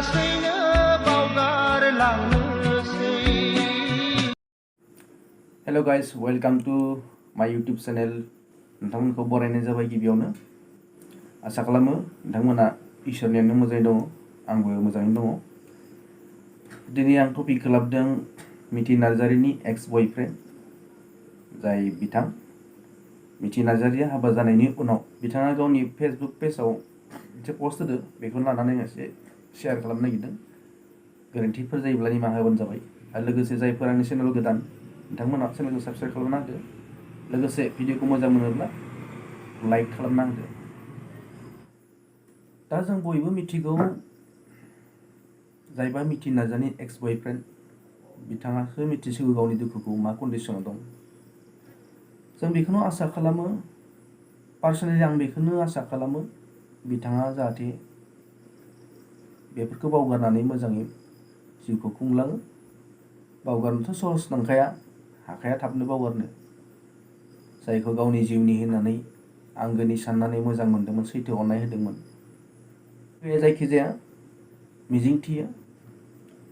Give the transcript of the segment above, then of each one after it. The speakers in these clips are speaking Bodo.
लासैनो बावगारलांनोसै। हेलो गाइस, वेलकाम टू माय यूट्यूब चैनल। नोंथांमोनखौ बरायनाय जाबाय गिबियावनो। आसा खालामो नोंथांमोना इसोरनि अननायाव मोजाङै दङ, आंबो मोजाङैनो दङ। दिनै आं टपिक लाबोदों मिथि नार्जारिनि एक्स बयफ्रेन्ड, जाय बिथां मिथि नार्जारिया हाबा जानायनि उनाव बिथाङा गावनि फेसबुक पेजाव मोनसे पस्ट होदो, बेखौ लानानै एसे शेयार खालामनो नागिरदों। गोरोन्थिफोर जायोब्ला निमाहा होबानो जाबाय। आरो लोगोसे जायफोर आंनि चेनेल गोदान, नोंथांमोना चेनेलखौ साबस्क्राइब खालामना होदो। लोगोसे भिडिअखौ मोजां मोनोब्ला लाइक खालामना होदो। दा जों बयबो मिथिगौ, जायबा मिथि नार्जारिनि एक्स बयफ्रेन्ड, बिथाङासो मिथिसिगौ गावनि दुखुखौ मा कन्डिसनाव दं। जों बेखौनो आसा खालामो, पार्सनेलि आं बेखौनो आसा खालामो, बिथाङा जाहाथे बेफोरखौ बावगारनानै मोजाङै जिउखौ खुंलाङो। बावगारनोथ' सहस नंखाया, हाखाया थाबनो बावगारनो। जायखौ गावनि जिउनि होननानै आंगोनि साननानै मोजां मोन्दोंमोन, सैथो अननाय होदोंमोन। बे जायखिजाया मिजिंथियो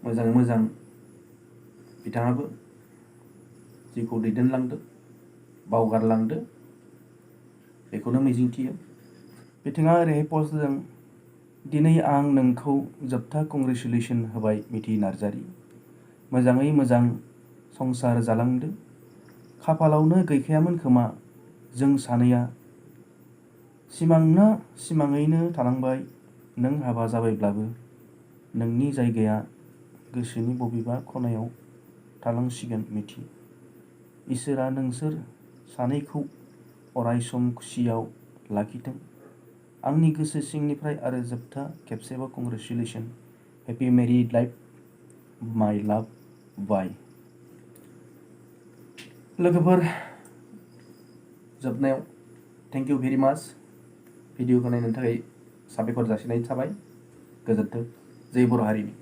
मोजाङै मोजां बिथाङाबो जिउखौ दैदेनलांदो, बावगारलांदो, बेखौनो मिजिंथियो। बिथाङा ओरैहाय पस्ट होदों, दिनै आं नोंखौ जोबथा कंग्रेचुलेसन होबाय मिथि नार्जारि। मोजाङै मोजां संसार जालांदो। खाफालावनो गैखायामोन खोमा जों सानैया, सिमांना सिमाङैनो थालांबाय। नों हाबा जाबायब्लाबो नोंनि जायगाया गोसोनि बबेबा खनायाव थालांसिगोन मिथि। इसोरा नोंसोर सानैखौ अरायसम खुसियाव लाखिथों। आंनि गोसो सिंनिफ्राय आरो जोबथा खेबसेबाव कंग्रेचुलेसन। हेपि मेरिड लाइफ माय लाभ, बाय। लोगोफोर, जोबनायाव थेंक इउ भेरि माच। भिडिअखौ नायनो थाखाय साबायखर जासिनाय थाबाय। गोजोन्थों। जय बर' हारिनि।